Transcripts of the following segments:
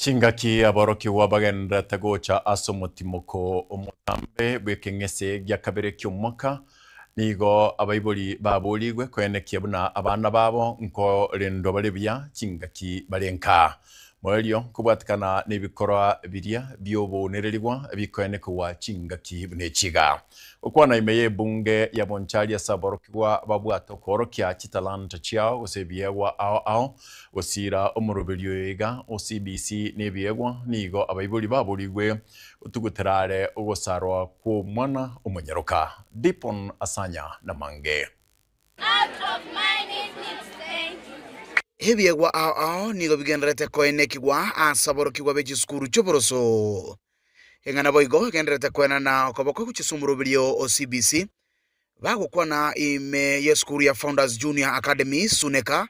Chingaki aborokigwa bagendererete gocha ase omotimoko omotambe bw'ekeng'ese gia kabere ki'omwaka, nigo abaibori baborigwe koenekia buna abana babo nkorendwa bare buya chingaki bare nka. Moerio nkobwatekana nebikorwa biria bi'obounererigwa bikoenekigwa chingaki buna echi iga. Gokwana ime y'ebunge ya Bonchari ase aborokigwa babwate okoorokia chitalanta chiao gose ebiegwa ao ao, gosiira omoroberio oyo iga o CBC nebiegwa, nigo abaibori baborigwe gotugutera are ogosarwa kw'omwana omonyaroka. Dipon Asanya namange. Ebiegwa ao ao nigo bigendererete koenekigwa ase aborokigwa be chisukuru chi'oboroso. Eng'ana boigo egendererete koenana okoboko gochia ase omoroberio o CBC, bagokwana ime y'esukuru ya Founders Junior Academy, Suneka,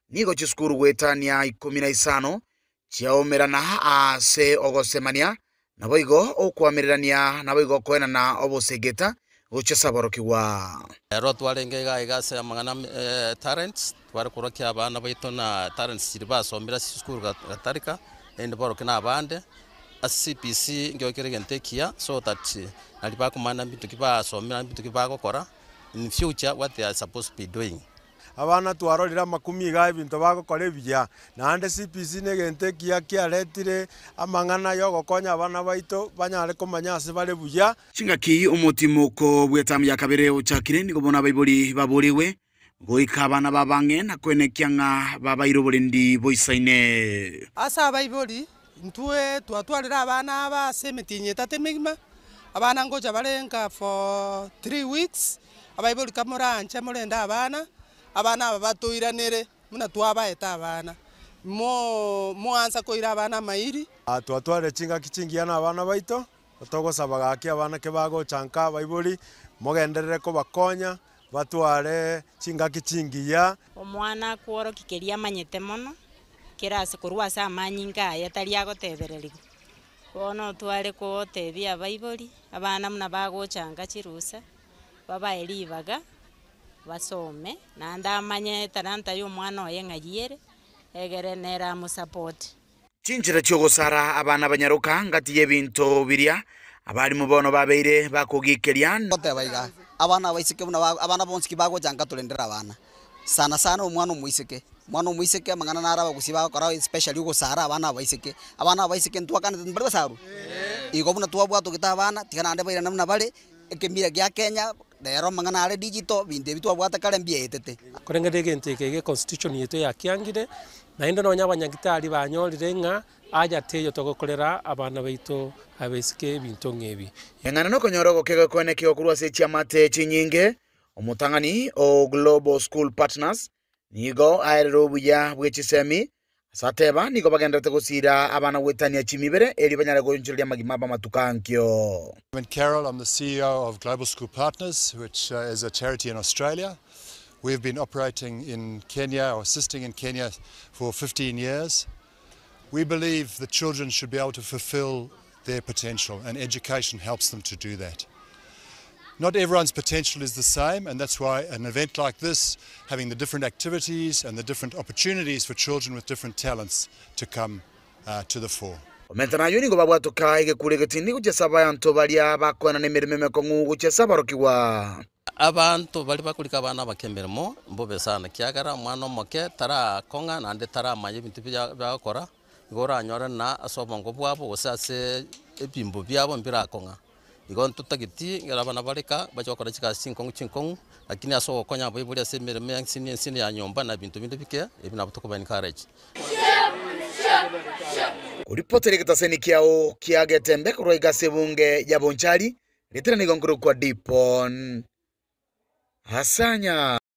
nigo chisukuru goetania ikomi na isano chiaomerana ase ogosemania, naboigo okoamererania, naboigo koenana obosegeta gochia ase aborokigwa. Ero twarenge iga iga ase amang'ana e talents, tware korokia abana baito na talents chiria basomire ase chisukuru gatarika, naende boroke na abande, ase CBC nkio kere egento ekiya so that naria bakomanya mbinto ki basomire naende mbinto ki bagokora in future what they are supposed to be doing. Abana twarorire amakumi iga ebinto bagokora ebiya, naende CBC negento ekiya kiaretire amang'ana yogokonya abana baito banyare komanya ase bare buya. Chingaki omotimoko bw'etamu ya kabere ochakire, nigo bono abaibori baborigwe goika abana babo ang'e na koenekia ng'a babaire oborendi boisaine. Ase abaibori, intwe twatwarire abana aba ase emetienyi etato emegima, abana ngocha bare nka for three weeks, Abaibori kamoranche morende abana, abana aba batoiranere buna twabaete abana, mo moansa koira abana amairi. Twatwarire chingaki chingiya nabana baito, togosaba gaki abana kebagocha nka abaibori, mogenderere kobakonya batware chingaki chingiya. Omwana akworokia keria amanyete mono, kera ase korwa ase amanyinga aye tari agotebererigwa. Bono tware kotebia abaibori, abana buna bagocha nka chirusa, babae ribaga, basome, naende amanye etalanta ya omwana oye ng'ai ere, egere nere amosapote. Chinchera chi'ogosara abana banyaroka ngati y'ebinto biria abalimu bono babeire bakogikeria. Goteba iga, abana abaiseke buna abana bonsi ki bagocha nka torendere abana. Sana sana omwana omoiseke, omwana omoiseke amang'ana naro abagusii bagokora especially ogosara abana abaiseke, abana abaiseke ntwakanete mbari basarwa? Igo buna twabwatogete abana, tiga naende bairane buna bare, ekemira gia Kenya, rero amang'ana are digital, ebinto ebi twabwate kare mbiaetete. Koreng'ana egento eke iga econstitution yaito yakiangire, naende nonya abanyagitari banyorire ng'a haja teiyo togokorera abana baito abaiseke ebinto ng'a ebi. Eng'ana nokonyora ogokegwa kwenekigwa korwa ase chiamate chinyinge, Omotang'ani o Global School Partners nigo aerire obuya bwe chisemi, ase ateba nigo bagendererete gosiira abana goetania chimibere erio banyare goonchoreria amagima abo amatuko ankio. Simon Carroll, I'm the CEO of Global School Partners, which is a charity in Australia. We've been operating in Kenya or assisting in Kenya for 15 years. We believe that children should be able to fulfill their potential and education helps them to do that. Not everyone's potential is the same and that's why an event like this, having the different activities and the different opportunities for children with different talents to come uh, to the fore. Omenta nayio nigo babwatoka egekuro egetindi gochia ase abanto baria bakoenana emeremo emekong'u gochia ase aborokigwa. Abanto baria bakorika abana abake emeremo mbobe sana, ekiagera omwana omoke tarakong'a naende taramanya ebinto biria bagokora, igo oranyore na ase obongo bwabo gose ase ebimbo biabo mbirakong'a. Igo ntotageti ekero abana bare ka, bache gokora chigasi chinkong'u chinkong'u, lakini ase ogokonya abaibori ase emeremo ya ensini ensini ya nyomba na ebinto binde bike, ebi nabo tokoba encourage. Koripotera egetaseni kiao kia Getembe korwa iga ase ebunge ya Bonchari, Ritera nigo nkorokwa Dipon Asanya.